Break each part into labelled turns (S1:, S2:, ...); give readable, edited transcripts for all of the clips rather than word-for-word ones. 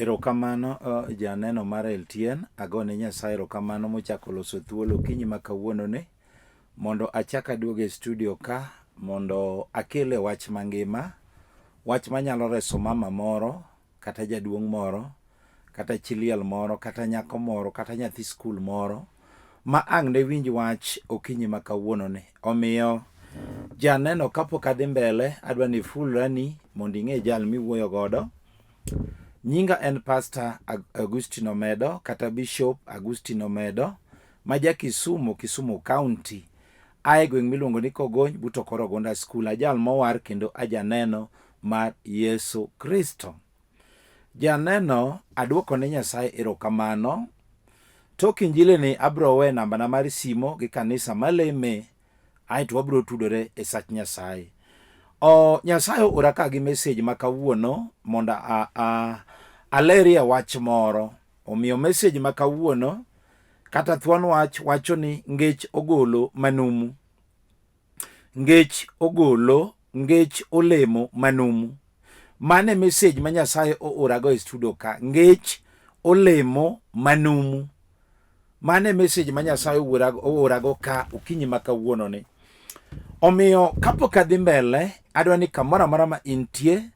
S1: Erokamano janeno mar LTN, agone Nyasaye erokamano mochako loso thuolo okinyi ma kawuono ni mondo achak aduog e studio ka mondo akele wach mangima, wach manyalo reso mama moro kata jaduong' moro kata chi liel moro kata nyako moro kata nyathi skul moro ma ang' ne winj wach okinyi ma kawuono ni. Omiyo janeno kapok adhi mbele adwa ni ifulrani mondo ing'e jal miwuoyo godo. Nyinga en Pastor Augustine Omedo kata Bishop Augustine Omedo ma ja Kisumu, Kisumu County. Ae gweng' miluongo ni Kogony but Okoro Gonda School. Ajal mowar kendo ajaneno mar Yesu Kristo. Janeno aduoko ne Nyasaye erokamano. Tok injili ni abro we nambana mar simo gi kanisa maleme aeto wabiro tudore e sach Nyasaye. O, Nyasaye oora ka gi message ma kawuono mondo a, a, alerie wach moro. Omiyo message ma kawuono kata thuon wach wacho ni ngech ogolo manumu. Ngech ogolo, ngech olemo manumu. Mano e message ma Nyasaye oorago e studio ka. Ngech olemo manumu. Mano e message ma Nyasaye oorago ka okinyi ma kawuono ni. Omiyo kapok adhi mbele, adwa ni kamoro amora ma intie,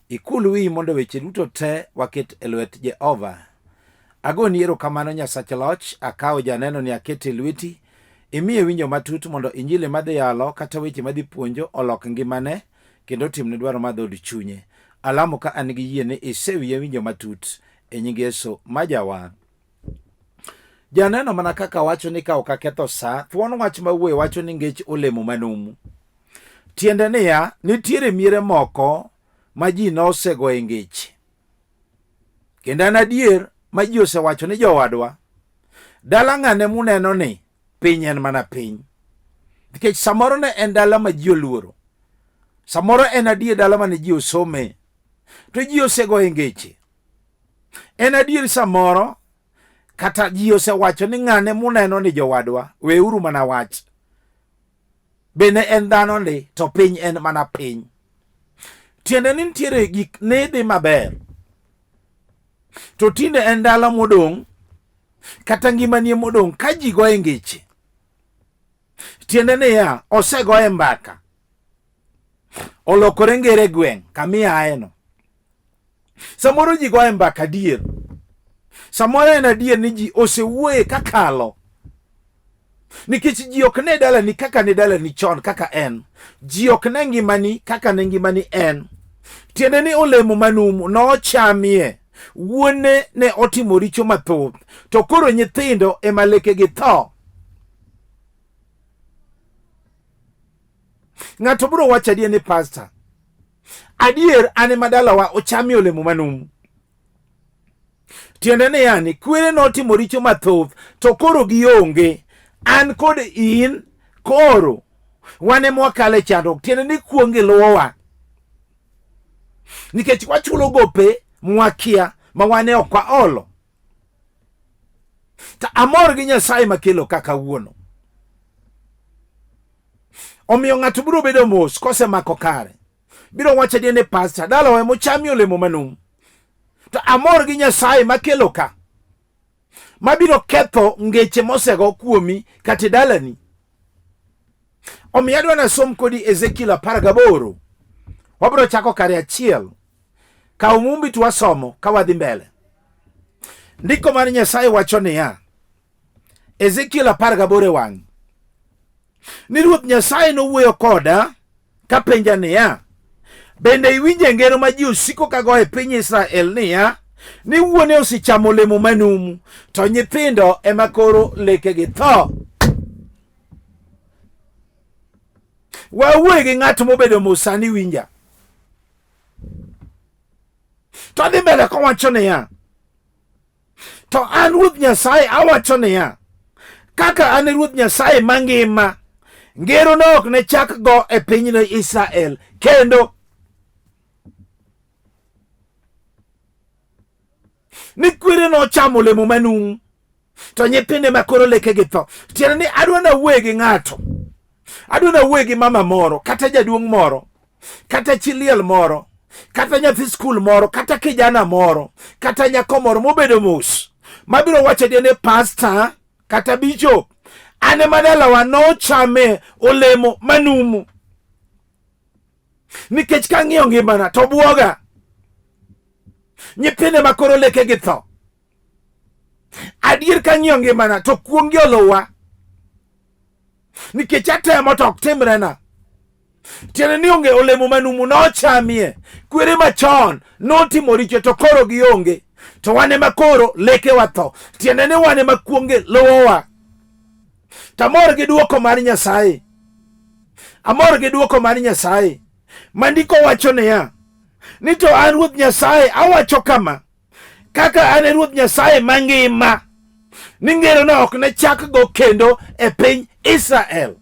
S1: ikul wiyi mondo weche duto te waket e lwet Jehova. Agoni erokamano Nyasach loch, akawo janeno ni akete e lweti, imiye winjo matut mondo injili madhi yalo kata weche madhi puonjo olok ngimane kendo otimne dwaro mar dhood chunye. Alamo ka an gi yie ni isewiye winjo matut e nying Yesu ma jawar. Janeno mana kaka wacho ni ka ok aketho sa, thuon wach ma wuoye wacho ni ngech olemo manumu. Tiende niya, nitiere miere moko ma ji nosegoye ngeche. Kendo en adier ma ji osewacho ni jowadwa, dala ng'ane muneno ni piny en mana piny. Nikech samoro ne en dala ma ji oluoro. Samoro en adier dala mane ji osome. To ji osegoye ngeche. En adier samoro kata ji osewacho ni ng'ane muneno ni jowadwa, weuru mana wach. Bende en dhano ndi to piny en mana piny. Tiende ni nitiere gik ne dhi maber. To tinde en dala modong' kata ngimanie modong' ka ji goye ngeche. Tiende niya, osegoye mbaka. Olokore ngere gweng' kamiaye no. Samoro ji goye mbaka adier. Samoro en adier ni ji osewuoye kakalo. Nikech ji ok ne dalani kaka ne dalani chon kaka en. Ji ok ne ngimani kaka ne ngimani en. Tiende ni olemo manumu nochamie. Wuone ne otimo richo mathoth. To koro nyithindo ema lekegi tho. Ng'ato biro wacho adier ni pastor. Adier an ema dalawa ochamie olemo manumu. Tiende ni yani kwere notimo richo mathoth to koro gionge. An kod in koro wan ema wakalo e chandruok. Tiende ni kuong gi luwowa. Nikech wachulo gope mwakia ma wan e ok waolo. To amor gi Nyasaye makelo kaka kawuono. Omiyo ng'ato biro bedo mos kosemako kare. Biro wacho adier ni pastor dalawa ema ochami olemo manum. To amor gi Nyasaye makelo ka. Mabiro ketho ngeche mosego kuomi kata e dalani. Omiyo adwa nasom kodi Ezekiel 18. Wabiro chako kare achiel. Kaw mumbi to wasomo ka wadhi mbele. Ndiko mar Nyasaye wacho niya, Ezekiel 18 e wang' ni Ruoth Nyasaye nowuoyo koda kapenja niya, bende iwinjo ngero ma ji osiko ka goyo e piny Israel niya, ni wuone osechamo olemo manumu to nyithindo ema koro lekegi tho. Wawuoye gi ng'at mobedo mos sani winja. To adhi mbele kowacho niya, To an Ruoth Nyasaye awacho niya, kaka an e Ruoth Nyasaye mangima, ngero no ok ne chak go e piny Israel kendo. Ni kwere nochamo olemo manumu to nyithinde ma koro lekegi tho. Tiende ni adwa nawuoye gi ng'ato, adwa nawuoye gi mama moro kata jaduong' moro kata chi liel moro Kata nyathi skul moro, kata kijana moro, kata nyako moro mobedo mos, mabiro wacho adier ni pasta kata bishop, an ema dalawa nochame olemo manumu. Nikech kang'iyo ngimana to bwoga. Nyithinde ma koro lekegi tho. Adier kang'iyo ngimana to kuong' gi oluwa. Nikech atemo to ok timrena. Tiende ni onge olemo manumu nochamie. Kwere machon notimo richo to koro gionge. To wan ema koro lekewa tho. Tiende ni wan ema kuonge luwowa. Tamor gi duoko mar Nyasaye. Amor gi duoko mar Nyasaye. Ma ndiko wacho niya, ni to an Ruoth Nyasaye awacho kama, kaka an e Ruoth Nyasaye mangima, ni ngerono ok ne chak go kendo e piny Israel.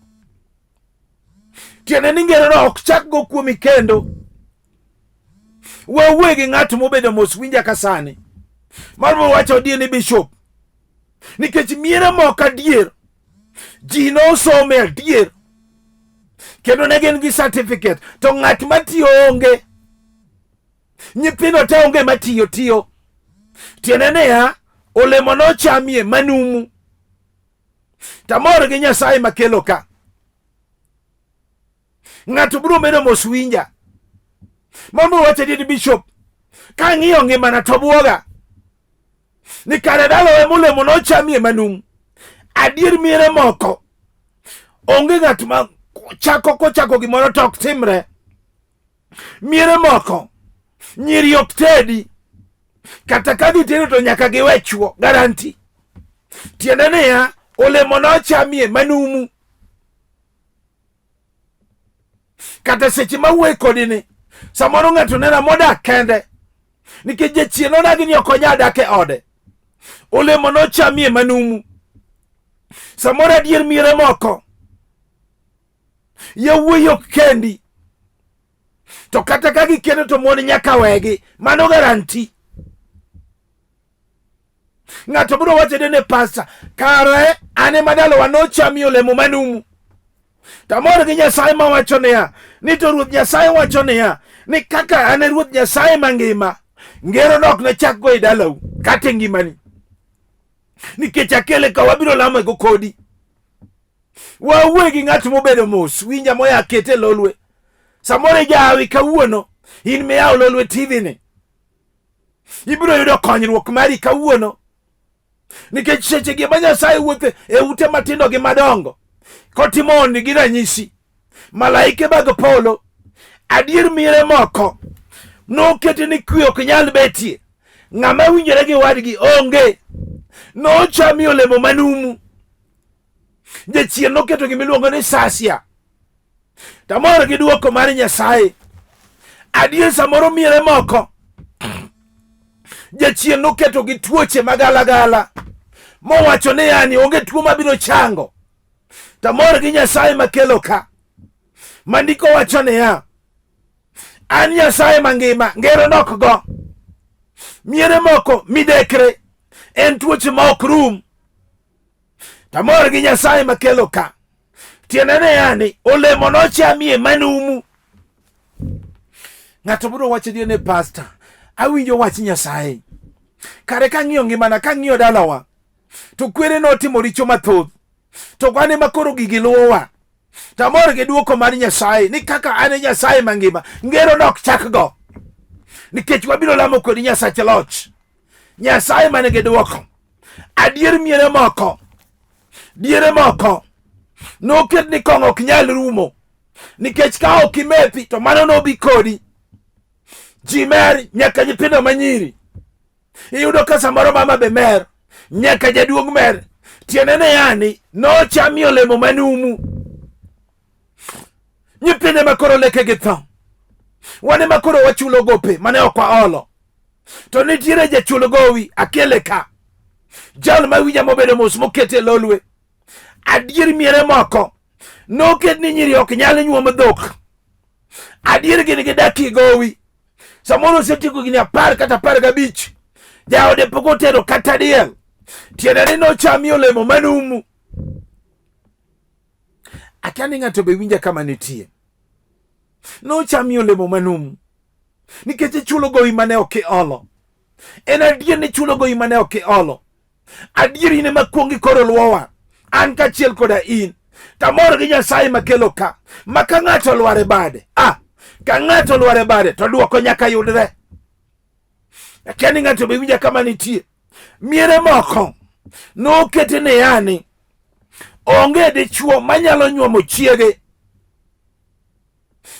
S1: Tiende ni ngerono ok chak go kuomi kendo. Wawuoye gi ng'at mobedo mos winja ka sani. Mar wacho adier ni bishop. Nikech miere moko adier, ji nosome adier kendo ne gin gi certificate to ng'at matiyo onge. Nyithindo te onge matiyo tiyo. Tiende niya, olemo nochamie manumu. Tamor gi Nyasaye makelo ka. Ng'ato biro bedo mos winja. Mambo wacho adier bishop, kang'iyo ngimana to bwoga. Ni kare dalawa molemo nochamie manumu. Adier miere moko onge ng'at ma chako kochako gimoro to ok timre. Miere moko nyiri ok tedi, kata ka gitedo to nyaka giwe chuo garanti. Tiende niya, olemo nochamie manumu. Kata seche ma wuoye kodi ni, samoro ng'ato nena modak kende, nikech jachien odagi ni ok onyal dak e ode. Olemo nochamie manumu. Samoro adier miere moko yawuoyi ok kendi, to kata ka gikendo to mon nyaka wegi, mano garanti. Ng'ato biro wacho ne pasta, kare an ema dalawa nochami olemo manumu. Tamor gi Nyasaye mawacho niya, ni to Ruoth Nyasaye wacho niya, ni kaka an e Ruoth Nyasaye mangima, ngero no ok ne chak go e dalau kata e ngimani. Nikech akele ka wabiro lamo go kodi. Wawuoye gi ng'at mobedo mos, winja moya kete lolwe. Samoro ijawi kawuono, in miyawo Lolwe TV ni. Ibiro yudo konyruok mari kawuono. Nikech seche gi ma Nyasaye wuothe e ute matindo gi madongo, kotimo honni gi ranyisi, malaike mag polo, adier miere moko noketi ni kwe ok nyal betie. Ng'ama winjore gi wadgi onge. Nochami olemo manumu. Jachien noketo gima iluongo ni sasia. Tamor gi duoko mar Nyasaye. Adier samoro miere moko jachien noketo gi tuoche magalagala mowacho ni yani onge tuo mabiro chango. Tamor gi Nyasaye makelo ka. Mandiko wacho niya, an Nyasaye mangima, ngero nok go. Miere moko midekre en tuoche ma ok rum. Tamor gi Nyasaye makelo ka. Tiende ne yani olemo nochamie manumu. Ng'ato biro wacho ni pastor, awinjo wach Nyasaye. Kare kang'iyo ngimana, kang'iyo dalawa, to kwere notimo richo mathoth. To wan ema koro gigi luwowa. Tamor gi duoko mar Nyasaye ni kaka an e Nyasaye mangima, ngero nok chak go. Nikech wabiro lamo kodi Nyasach loch. Nyasaye man gi duoko. Adier miere moko, diere moko noket ni kong'o ok nyal rumo nikech ka ok imethi to mano nobi kodi. Ji mer nyaka nyithindo manyiri. Iyudo ka samoro mama be mer, nyaka jaduong' mer. Tiende ne yani nochami olemo manumu. Nyithinde ma koro lekegi tho, wan ema koro wachulo gope mane ok waolo. To nitiere jachul gowi, akele ka. Jal ma winja mobedo mos mokete lolwe. Adier miere moko noket ni nyiri ok nyal nyuomo dhok. Adier gin gidak e gowi. Samoro osetieko gini 10 kata 15. Jaode pok otero kata diel. Tiende ni nochami olemo manumu. Akia ni ng'ato be winja kama nitie. Nochami olemo manumu. Nikech ichulo gowi mane ok iolo. En adier ni ichulo gowi mane ok iolo. Adier in ema kuongi koro luowa. An kaachiel koda in. Tamor gi Nyasaye makelo ka. Ma ka ng'ato olwar e bade. Ah, ka ng'ato olwar e bade to duoko nyaka yudre. Akia ni ng'ato be winja kama nitie. Miere moko nokete ne yani onge dichuo manyalo nyuomo chiege.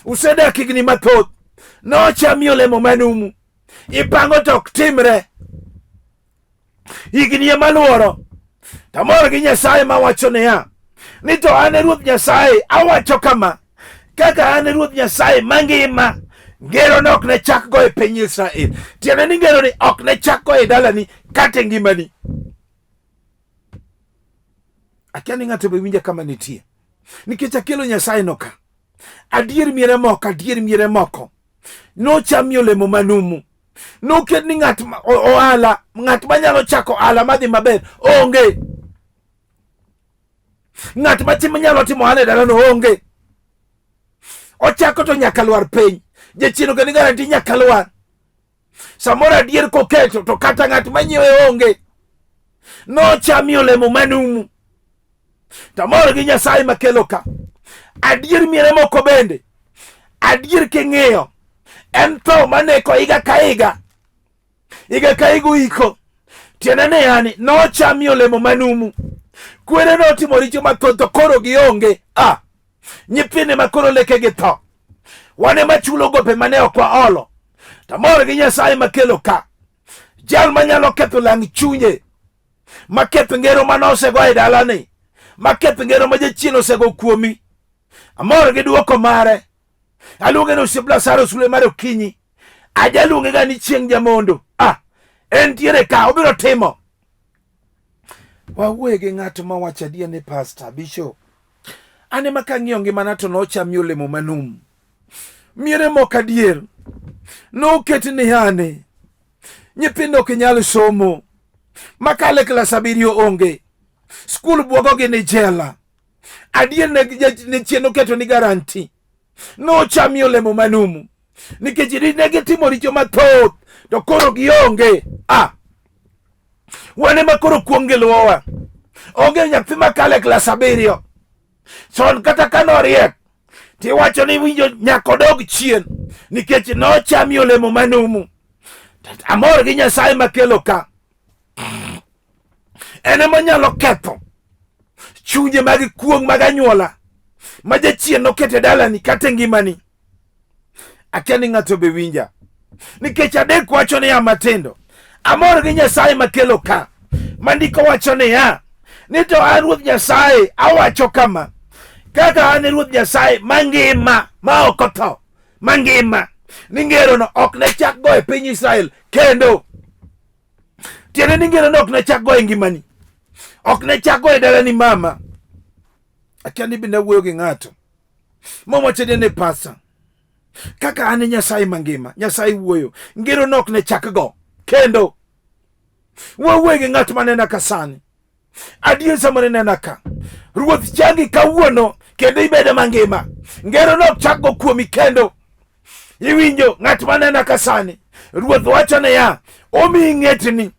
S1: Usedak higni mathoth, nochami olemo manumu, ipango to ok timre. Higni ema luoro. Tamor gi Nyasaye mawacho niya, ni to an e Ruoth Nyasaye awacho kama, kaka an e Ruoth Nyasaye mangima, ngero no ok ne chak go e piny Israel. Tiende ni ngero ni ok ne chak go e dalani kata e ngimani. Akia ni ng'ato be winja kama nitie. Nikech akelo Nyasaye no ka. Adier miere moko, adier miere moko. Nochami olemo manumu. Noket ni ng'at ohala, ng'at manyalo chako ohala madhi maber onge. Ng'at matimo nyalo timo ohala e dalano onge. Ochako to nyaka lwar piny. Jachien ok ni garanti nyaka lwar. Samoro adier koketo to kata ng'at manyiewe onge. Nochami olemo manumu. Tamor gi Nyasaye makelo ka. Adier miere moko bende. Adier king'iyo en tho maneko higa ka higa. Higa ka higa uiko. Tiende ni yani nochami olemo manumu. Kwere notimo richo mathoth to koro gionge. Ah, nyithinde ma koro lekegi tho. Wan ema chulo gope mane ok waolo. Tamor gi Nyasaye makelo ka. Jal manyalo ketho lang chunye maketh ngero mane osego e dalani, maketh ngero ma jachien osego kuomi. Amor gi duoko mare. Aluonge ni osiep Lazaro sule mar okinyi. Ajaluonge ga ni chieng' jamondo. Ah, entiere ka, obiro timo. Wawuoye gi ng'at ma wacho adier ni pastor, bishop. An ema kang'iyo ngimana to nochami olemo manum. Miere moko adier. Noket ni yani. Nyithindo ok nyal somo. Makale klas abiriyo onge. Skul bwogogi ni jela. Adier ne chien oketo ni garanti. Nochami olemo manumu. Nikech ne gitimo richo mathoth to koro gionge. Ah. Wan ema koro kuong' gi luwowa. Onge nyathi makalo e klas abiriyo. Chon kata ka noriek tiwacho ni winjo nyaka odog chien nikech nochami olemo manumu. Amor gi Nyasaye makelo ka. En ema nyalo ketho chunje mag kuong' mag anyuola ma jachien noketo e dalani kata e ngimani. Akia ni ng'ato be winja. Nikech adek wacho niya matindo. Amor gi Nyasaye makelo ka. Mandiko wacho niya, ni to an Ruoth Nyasaye awacho kama. Kaka an e Ruoth Nyasaye mangima ma ok otho, mangima. Ni ngerono ok ne chak go e piny Israel kendo. Tiende ni ngerono ok ne chak go e ngimani. Ok ne chak go e dalani mama. Akia ni bende awuoyo gi ng'ato. Mowacho ni pasa. Kaka an e Nyasaye mangima, Nyasaye wuoyo. Ngero nok ne chak go. Kendo wawuoyo gi ng'at manena ka sani. Adier sama ninena ka. Ruoth changi kawuono kendo ibedo mangima. Ngero nok chak go kuomi kendo. Iwinjo ng'at manena ka sani. Ruoth wacho niya, omiyi ng'etni.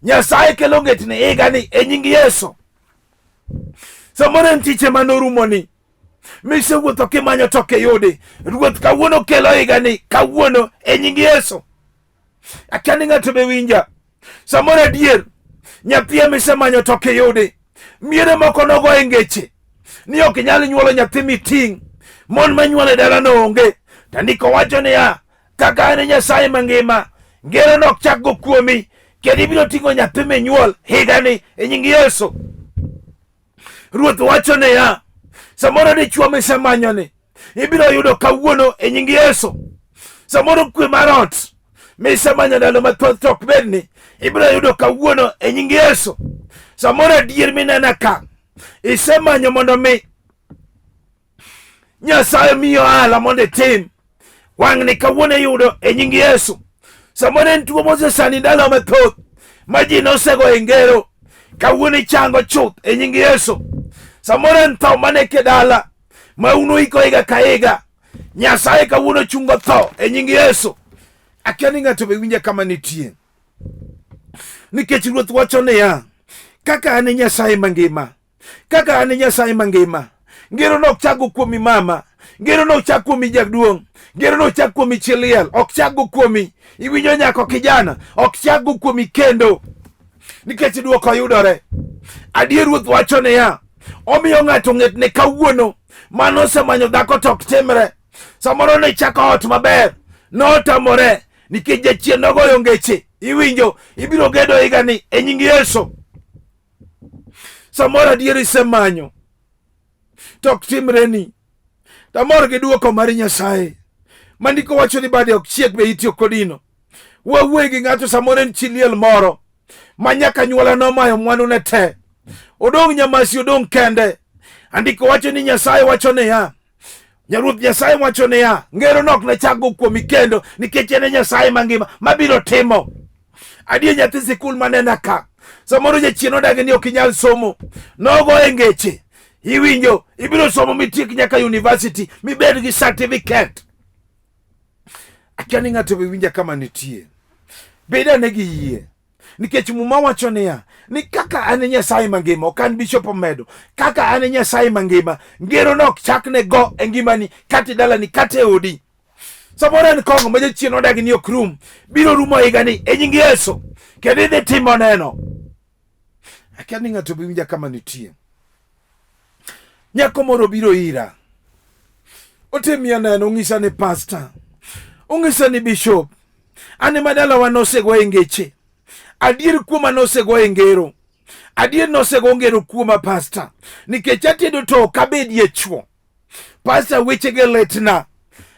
S1: Nyasaye kelo ng'etni higani e nying Yesu. Samoro en tich ema norumoni. Misewuotho kimanyo to ok iyudi. Ruoth kawuono kelo higani kawuono e nying Yesu. Akia ni ng'ato be winja. Samoro adier nyathi ema isemanyo to ok iyudi. Miere moko nogo e ngeche ni ok inyal nyuolo nyathi miting'. Mon manyuolo e dalano onge. To ndiko wacho niya, kaka an e Nyasaye mangima, ngero nok chak go kuomi, kendo ibiro ting'o nyathi minyuol higani e nying Yesu. Ruoth wacho niya, samoro dichwo misemanyoni ibiro yudo kawuono e nying Yesu. Samoro kwe mar ot misemanyo ndalo mathoth to ok bedni ibiro yudo kawuono e nying Yesu. Samoro adier minena ka isemanyo mondo mi Nyasaye miyi ohala mondo itim. Wang'ni kawuono iyudo e nying Yesu. Samoro en tuo mosesani ndalo mathoth ma ji nosego e ngero, kawuono ichango chuth e nying Yesu. Samoro en tho maneke dala ma un uiko higa ka higa, Nyasaye kawuono chungo tho e nying Yesu. Akia ni ng'ato be winja kama nitie. Nikech Ruoth wacho niya, kaka an e Nyasaye mangima, kaka an e Nyasaye mangima, ngero no ok chak go kuomi mama, ngero no ok chak kuomi jaduong', ngero no ok chak kuomi chi liel, ok chak go kuomi iwinjo nyako kijana, ok chak go kuomi kendo. Nikech dwoko yudore. Adier Ruoth wacho niya, omiyo ng'ato ng'etne kawuono mano osemanyo dhako to ok timre. Samoro ne chako ot maber, notamore nikech jachien nogoyo ngeche. Iwinjo, ibiro gedo higani e nying Yesu. Samoro adier isemanyo to ok timreni. Tamor gi dwoko mar Nyasaye. Ma ndiko wacho ni bade ok chiek be itiyo kodino. Wawuoye gi ng'ato samoro en chi liel moro ma nyaka nyuola nomayo mwandune te. Odong' nyamasi odong' kende. Andiko wacho ni Nyasaye wacho niya, Nyaruoth Nyasaye wacho niya, ngero no ok nachak go kuomi kendo nikech en e Nyasaye mangima mabiro timo. Adier nyathi sikul manena ka, samoro jachien odagi ni ok inyal somo, nogoye ngeche. Iwinjo, ibiro somo mitiek nyaka university mibed gi certificate. Akia ni ng'ato be winja kama nitie. Bed ane gi yie. Nikech Muma wacho niya, ni kaka an e Nyasaye mangima, ok an Bishop Omedo, kaka an e Nyasaye mangima, ngero no ok chakne go e ngimani, kata e dalani, kata e odi. Samoro en kong'o ma jachien odagi ni ok rum, biro rumo higani e nying Yesu, kendo idhi timo neno. Akia ni ng'ato be winja kama nitie. Nyako moro biro ira, otimia neno, ong'isa ni pasta, ong'isa ni bishop, an ema dalawa nosego e ngeche, adier kuoma nosego e ngero, adier nosego ngero kuoma pasta, nikech atedo to ok abedie chwo. Pasta wechege litna,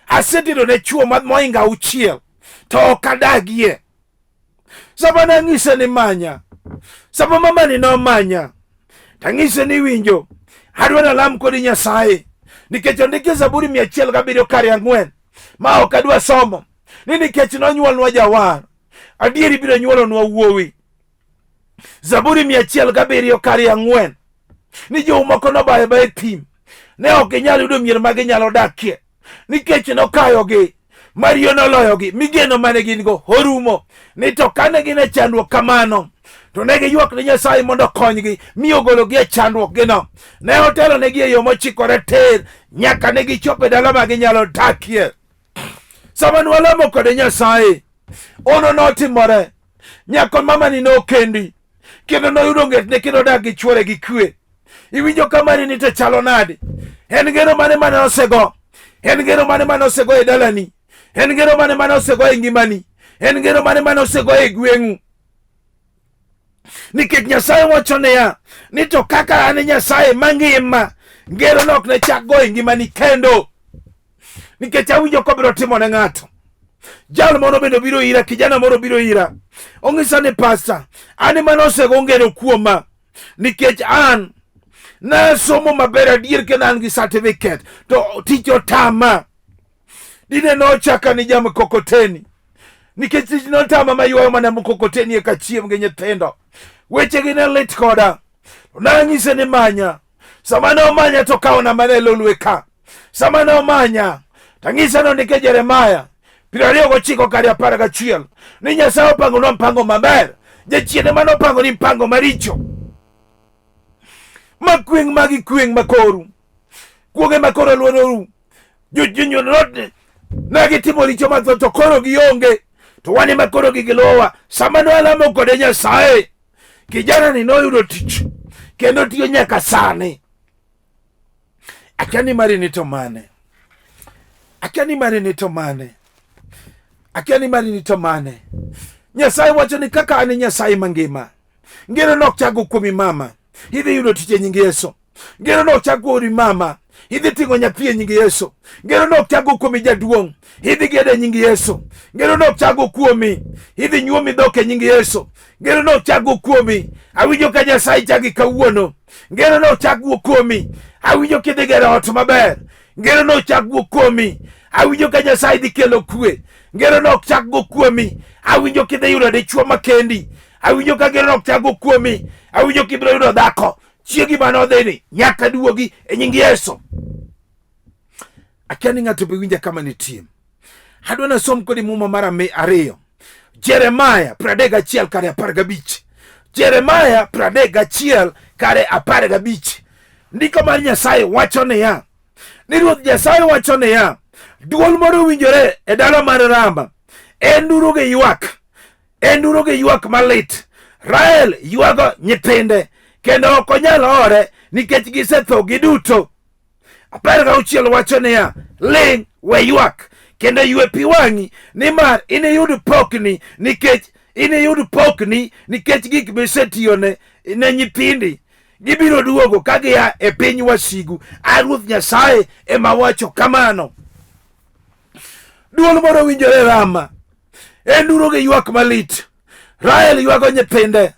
S1: asetedo ne chwo mohingo auchiel to ok adagie. Sama nang'ise ni manya, sama mamani nomanya, tang'ise ni winjo, adwa nalam kodi Nyasaye, nikech ondiki e Zaburi 107 kare 4 ma ok adwa somo, ni nikech nonyuolnwa jawar, adier ibiro nyuolonwa wuowi. Zaburi 107 kare 4 ni jou moko nobayo bayo e thim, ne ok ginyal yudo mier ma ginyalo dakie, nikech nokayogi, mariyo noloyogi, mi geno mane gin go orumo. Ni to kane gin e chandruok kamano, to ne giywak ne Nyasaye mondo okonygi, mi ogologi e chandruokgino. Ne otelonegi e yo mochikore tir, nyaka ne gichopo e dala ma ginyalo dakie. Sama nwalamo kode Nyasaye, ono notimore. Nyako mamani nokendi, kendo noyudo ng'etne kendo odak gi chwore gi kwe. Iwinjo ka mani ni to chalo nade? En ngero mane mane osego? En ngero mane mane osego e dalani? En ngero mane mane osego e ngimani? En ngero mane mane osego e gweng'u? Nikech Nyasaye wacho niya, ni to kaka an e Nyasaye mangima, ngero no ok ne chak go e ngimani kendo. Nikech awinjo kobiro timo ne ng'ato. Jal moro bende obiro ira, kijana moro obiro ira. Ong'isa ni pasta, an ema nosego ngero kuoma. Nikech an nasomo maber adier kendo an gi certificate, to tich otama. Dine nochaka ni jamkokoteni. Nikech tich notama maywayo mana mkokoteni eka chiem gi nyithindo. Wechegi ne lit koda. Nang'ise ni manya. Sama ne omanya to kawo namba ne lolwe ka. Sama ne omanya to ang'ise ni ondike Jeremaya 29 kare 11 ni Nyasaye opangonwa mpango maber. Jachien ema nopango ni mpango maricho. Ma kweng' magi kweng' makoru. Kuonge makoro luororu. Jonyuol ne gitimo richo mathoth to koro gionge. To wan ema koro gigiluwowa. Sama ne walamo kode Nyasaye, kijana ni noyudo tich kendo tiyo nyaka sani. Akia ni mari ni to mane? Akia ni mari ni to mane? Akia ni mari ni to mane? Nyasaye wacho ni kaka an e Nyasaye mangima. Ngero nok chago kuomi mama. Idhi yudo tich e nying Yesu. Ngero no chak kuomi mama. Idhi ting'o nyathi e nying Yesu. Ngero no chago kuomi jaduong'. Idhi gedo e nying Yesu. Ngero no chago kuomi. Idhi nyuomi dhok e nying Yesu. Ngero no chago kuomi. Awinjo ka Nyasaye chagi kawuono. Ngero no chak wuok kuomi. Awinjo kidhi gero ot maber. Ngero no chak wuok kuomi. Awinjo ka Nyasaye dhi kelo kwe. Ngero no chak go kuomi. Awinjo kidhi yudo dichwo makendi. Awinjo ka ngero no chak go kuomi. Awinjo kibiro yudo dhako. Chiegi mane odhini nyaka duogi e nying Yesu. Akia ni ng'ato be winja kama nitie. Adwa nasom kodi muma mar ariyo. Jeremaya 31 kare 15. Jeremaya 31 kare 15. Ndiko mar Nyasaye wacho niya, ni Ruoth Nyasaye wacho niya, duol moro winjore e dala mar Rama, en nduru gi ywak, en nduru gi ywak malit. Rael ywago nyithinde kendo ok onyal hore nikech gisetho giduto. 16 wacho niya, ling' we ywak kendo ywe pi wang'i nimar iniyud pokni nikech iniyud pokni nikech gik misetiyone ne nyithindi gibiro duogo ka gia e piny wasigu. A Ruoth Nyasaye ema wacho kamano. Duol moro winjore Rama, en duro gi ywak malit. Rael ywago nyithinde.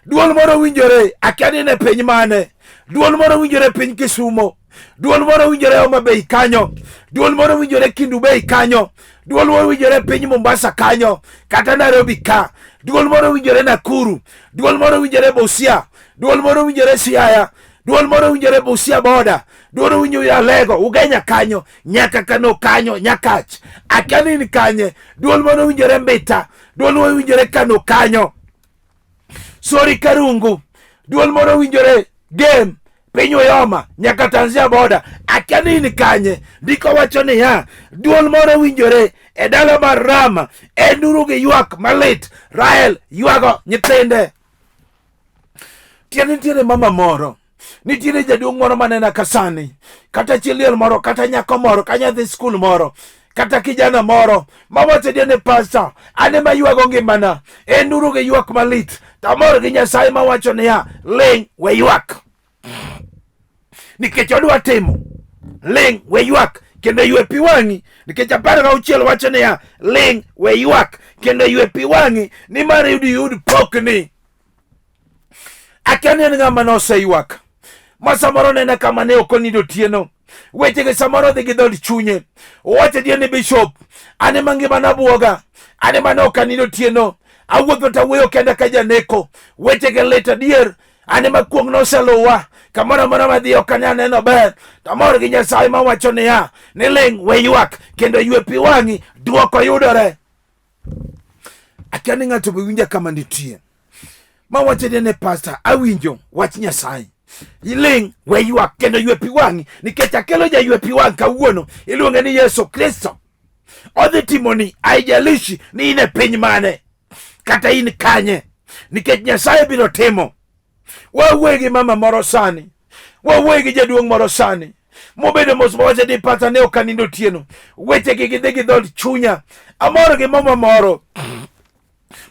S1: Duol moro winjore, akia ni ne piny mane. Duol moro winjore piny Kisumo. Duol moro winjore Homa Bay kanyo. Duol moro winjore Kindu Bay kanyo. Duol moro winjore piny Mombasa kanyo, kata Nairobi ka. Duol moro winjore Nakuru. Duol moro winjore Busia. Duol moro winjore Siaya. Duol moro winjore Busia boda. Duol winjore Alego, Ugenya kanyo, nyaka Kano kanyo, Nyakach. Akia ni in kanye. Duol moro winjore Mbita. Duol moro winjore Kano kanyo. Sori Karungu. Duol moro winjore Gem, piny Uyoma, nyaka Tanzania boda. Akia ni in kanye. Ndiko wacho niya, duol moro winjore e dala mar Rama, en duru gi ywak malit. Rael ywago nyithinde. Tiende nitiere mama moro, nitiere jaduong' moro manena ka sani, kata chi liel moro, kata nyako moro, ka nyathi skul moro, kata kijana moro mawacho ni pasta, an ema ywago ngimana, en duru gi ywak malit, tamor gi Nyasaye mawacho niya, ling' we ywak, nikech odwa timo. Ling' we ywak kendo ywe pi wang'i, nikech 16 wacho niya, ling' we ywak kendo ywe pi wang'i, nimar yud pokni. Akia ni en ng'ama noseywak ma samoro nena kama ne ok onindo otieno. Wechegi samoro dhi gi dhood chunye. Owacho adier ni bishop, an ema ngimana bwoga, an ema ne ok anindo otieno, awuotho to awuoyo kenda ka janeko. Wechegi lit adier, an ema kuong' noseluwa, kamoro amora madhi ok anyal neno ber. To amor gi Nyasaye mawacho niya, ni ling' we ywak kendo ywe pi wang'i, dwoko yudore. Akia ni ng'ato be winja kama nitie. Mawacho ni ne pastor, awinjo wach Nyasaye. Iling' we ywak kendo ywe pi wang'i, nikech akelo jaywe pi wang' kawuono, iluonge ni Yesu Kristo. Odhi timoni, haijalishi ni in e piny mane kata in kanye, nikech Nyasaye biro timo. Wawuoyo gi mama moro sani, wawuoyo gi jaduong' moro sani mobedo mos mawacho ni pata ne ok anindo otieno, wechegi gidhi gi dhood chunya. Amor gi mama moro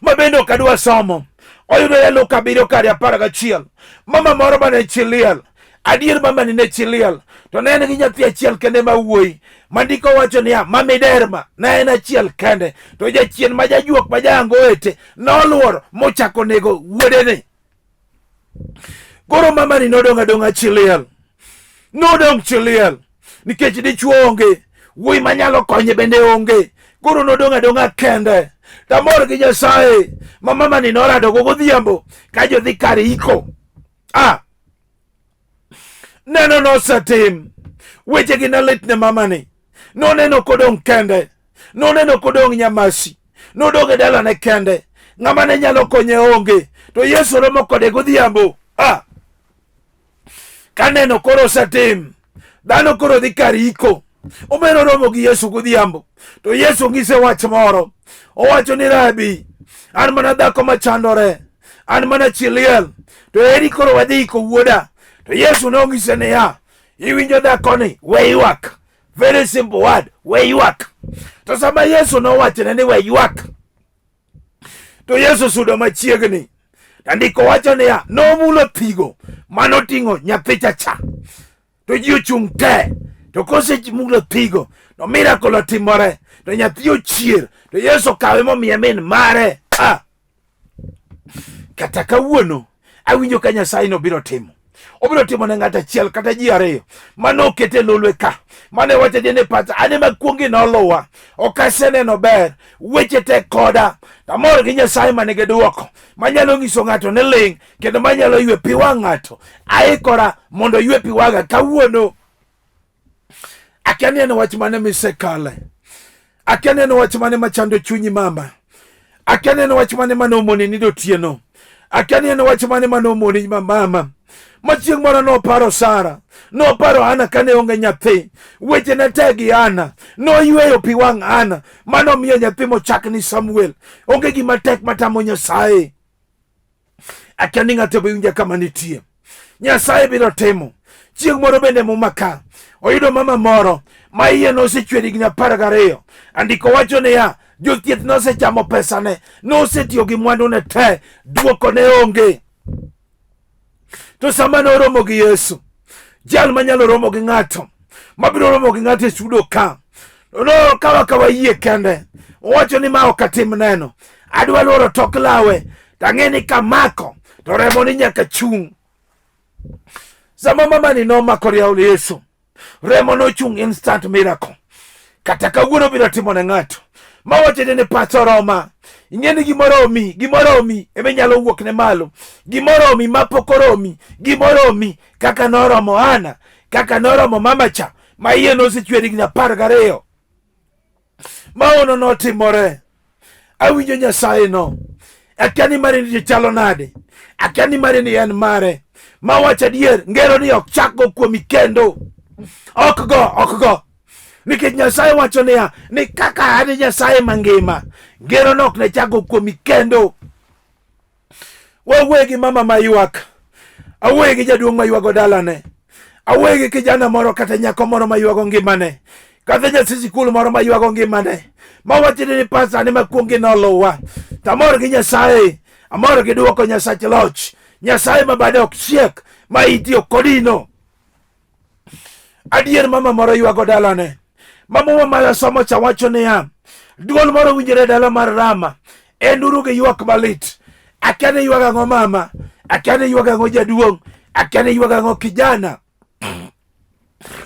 S1: ma bende ok adwa somo, oyudore Luka 7 kare 11. Mama moro mane chi liel, adier mama ni ne chi liel, to ne en gi nyathi achiel kende ma wuoyi, ma ndiko wacho niya, ma miderma ne en achiel kende, to jachien ma jajuok ma jaangoete noluoro mochako nego wuodene. Koro mama ni nodong' adong'a chi liel, nodong' chi liel nikech dichuo onge, wuoyi manyalo konye bende onge, koro nodong' adong'a kende. Tamor gi Nyasaye ma mama ni norado go godhiambo ka jodhi kar iko. Neno nosetim, wechegi ne lit ne mama ni. Noneno kodong' kende, noneno kodong' nyamasi, nodong' e dalane kende, ng'ama ne nyalo konye onge, to Yesu romo kode godhiambo. Kaneno koro osetim, dhano koro dhi kar iko, omero romo gi Yesu godhiambo, to Yesu ng'ise wach moro. Owacho ni Rabi, an mana dhako machandore, an mana chi liel, to eri koro wadhi iko wuoda. To Yesu nong'ise niya, iwinjo dhakoni, we ywak. Very simple word, we ywak. To sama Yesu nowachone ni we ywak, to Yesu sudo machiegni. Andiko wacho niya, nomulo thigo manoting'o nyathi chacha, to ji ochung' te. To kosemulo thigo, to miracle otimore, to nyathi ochier, to Yesu okawe momiye min mare. Kata kawuono awinjo ka Nyasaye no biro timo. Obiro timo ne ng'ato achiel kata ji ariyo mane okete lolwe ka, mane wacho ni pacha an ema kuongi noluwa, ok aseneno ber, weche tek koda. Amor gi Nyasaye manigi dwoko manyalo nyiso ng'ato ni ling' kendo manyalo ywe pi wang' ng'ato. Aikora mondo ywe pi wang'a kawuono. Akia ni en wach mane misekale. Akia ni en wach mane machando chunyi mama. Akia ni en wach mane mane omoni nindo otieno. Akia ni en wach mane mane omoni mama. Ma chieng' moro noparo Sara, noparo Ana kane onge nyathi. Weche ne tek gi Ana, noyweyo pi wang' Ana, mano miyo nyathi mochak ni Samuel. Onge gima tek matamo Nyasaye. Akia ni ng'ato be winja kama nitie. Nyasaye biro timo. Chieng' moro bende muma ka oyudo mama moro ma iye nosechwer higni 12. Andiko wacho niya, jothieth nosechamo pesane, nosetiyo gi mwandune te, duoko ne onge. To sama noromo gi Yesu, jal manyalo romo gi ng'ato, mabiro romo gi ng'ato e sudo ka, no kawa kawa yie kende, owacho ni ma ok atim neno, adwa lworo tok lawe, tang'e ni kamako to remo ni nyaka chung'. Sama mamani nomako riaw Yesu, remo nochung' instant miracle. Kata kawuono biro timo ne ng'ato mawacho ni pacha oroma, ing'e ni gimoro omi, gimoro omi ema inyalo wuok ne malo, gimoro omi mapok oromi, gimoro omi kaka noromo Ana, kaka noromo mama cha ma iye nosechwer higni 12. Maono notimore. Awinjo Nyasaye no. Akia ni mare ni chalo nade. Akia ni mare ni en mare. Mawacho adier, ngero ni ok chak go kuomi kendo. Ok go, ok go. Nikech Nyasaye wacho niya, ni kaka an Nyasaye mangima, ngero no ok ne chak go kuomi kendo. Wawuoye gi mama maywak, awuoye gi jaduong' maywago dalane, awuoye gi kijana moro kata nyako moro maywago ngimane, kata nyathi sikul moro maywago ngimane, mawacho ni pasane makuongi noluwa. Tamor gi Nyasaye, amor gi duoko Nyasach loch, Nyasaye ma bade ok chiek, ma itiyo kodino. Adier mama moro ywago dalane. Mama ma somo cha wacho niya, duol moro winjore e dala mar Rama, en uru gi ywak malit. Akia ni ywag ang'o mama, akia ni ywag ang'o jaduong', akia ni ywag ang'o kijana.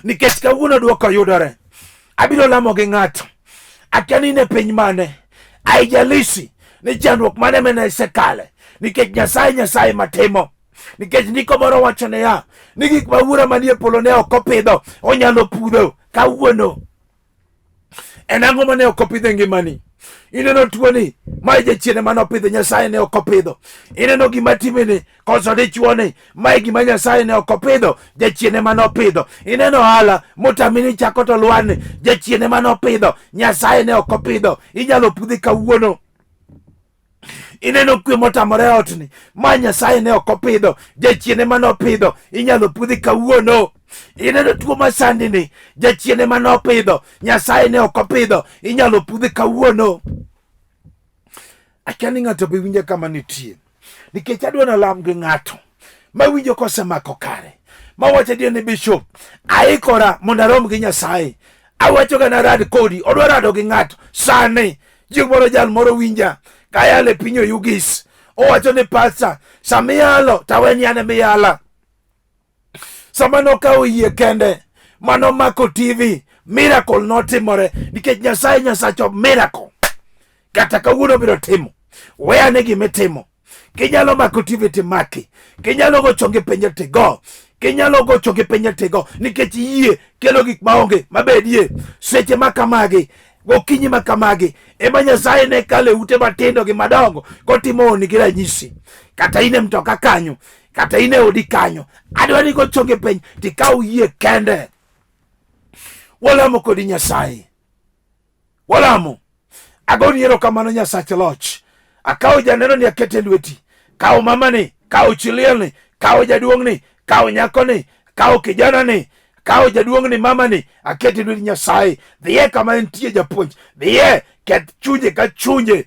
S1: Nikech kawuono duoko yudore. Abiro lamo gi ng'ato. Akia ni in e piny mane. Haijalishi ni chandruok mane mane isekale. Nikech Nyasaye Nyasaye matimo. Nikech ndiko moro wacho niya, ni gik ma wuora manie polo ne ok opidho, onyalo pudho kawuono. En ang'o mane ok opidho e ngimani? Ineno tuoni, mae jachien ema nopidho, Nyasaye ne ok opidho. Ineno gima timeni, koso dichuoni, mae gima Nyasaye ne ok opidho, jachien ema nopidho. Ineno ohala motami ni chako to lwarni, jachien ema nopidho, Nyasaye ne ok opidho. Inyalo pudhi kawuono. Ineno kwe motamore otni, ma Nyasaye ne ok opidho, jachien ema nopidho, inyalo pudhi kawuono. Ineno tuo masandi ni, jachien ema nopidho, Nyasaye ne ok opidho, inyalo pudhi kawuono. Akia ni ng'ato be winja kama nitie, nikech adwa nalam gi ng'ato mawinjo kosemako kare, mawacho adier ni bishop, aikora mondo arom gi Nyasaye. Awacho ga narad kodi, odwa rado gi ng'ato sani. Chieng' moro jal moro winja kayalo e piny Oyugis, owacho ni pasta, sama iyalo to aweni an ema iyala. Sama nokawo yie kende manomako TV, miracle notimore nikech Nyasaye Nyasach miracle. Kata kawuono biro timo, we ane gima itimo. Kinyalo mako TV timaki, kinyalo go chongi piny tigo, kinyalo go chongi piny tigo, nikech yie kelo gik maonge mabedie. Seche ma kamagi, gokinyi ma kamagi, ema Nyasaye ne kalo e ute matindo gi madongo kotimo honni gi ranyisi. Kata in e mtoka kanyo, kata in e odi kanyo, adwa ni go chongi piny tikaw yie kende. Walamo kodi Nyasaye. Walamo. Agoni erokamano Nyasach loch. Akawo janeno ni akete lweti. Kawo mamani, kawo chilielni, kawo jaduong'ni, kawo nyakoni, kawo kijanani, kawo jaduong'ni, mamani, akete lweti Nyasaye. Dhiye kama entie japuonj. Dhiye, ket chunje ka chunje,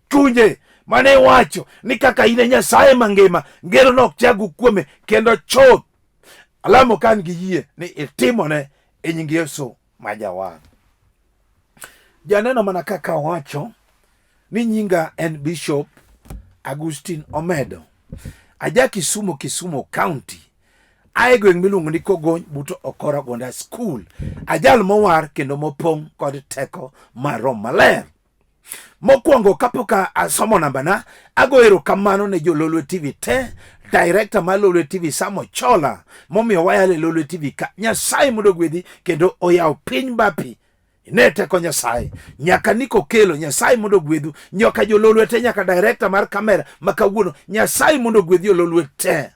S1: chunje mane iwacho ni kaka in e Nyasaye mangima, ngero no ok chagu kuome kendo chuth. Alamo ka an gi yie ni itimone e nying Yesu ma jawar. Janeno mana kaka owacho ni nyinga en Bishop Agustin Omedo. Aja Kisumu, Kisumu County. Ae gweng' miluongo ni Kogony but Okora Gonda School. Ajal mowar kendo mopong' kod teko mar Roho Maler. Mokwongo kapok asomo nambana, ago erokamano ne jo Lolwe TV te, director mar Lolwe TV Sam Ochola, momiyo wayalo e Lolwe TV ka. Nyasaye mondo ogwedhi kendo oyaw piny bapi. Ine teko Nyasaye. Nyaka Niko Kelo, Nyasaye mondo ogwedhu. Nyaka jololwe te, nyaka director mar kamera ma kawuono, Nyasaye mondo ogwedhi jololwe te.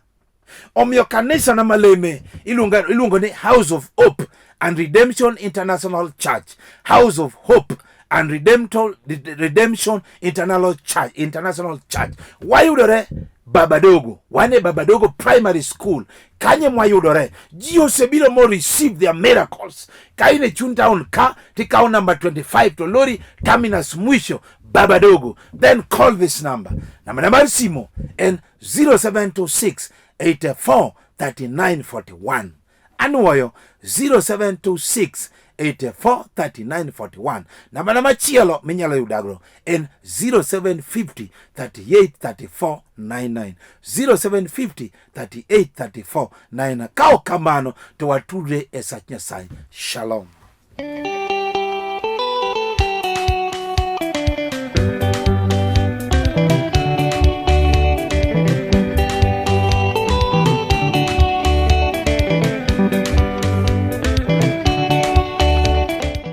S1: Omiyo kanisa na maleme iluongo, iluongo ni House of Hope and Redemption International Church. House of Hope and Redemption, Redemption International Church, International Church. Wayudore Babadogo, wan e Babadogo Primary School. Kanye mwayudore? Ji osebiro mo receive their miracles. Ka in e chuny town ka, tikawo number 25 to lori terminus mwisho Babadogo. Then call this number. Namba mar simo en 0726 84 39 41. Anwoyo 0726 84 39 41. Namba na machielo minyalo yudago en 0750 38 34 99. 0750 38 34 99. Ka ok kamano to watudre e sach Nyasaye. Shalom.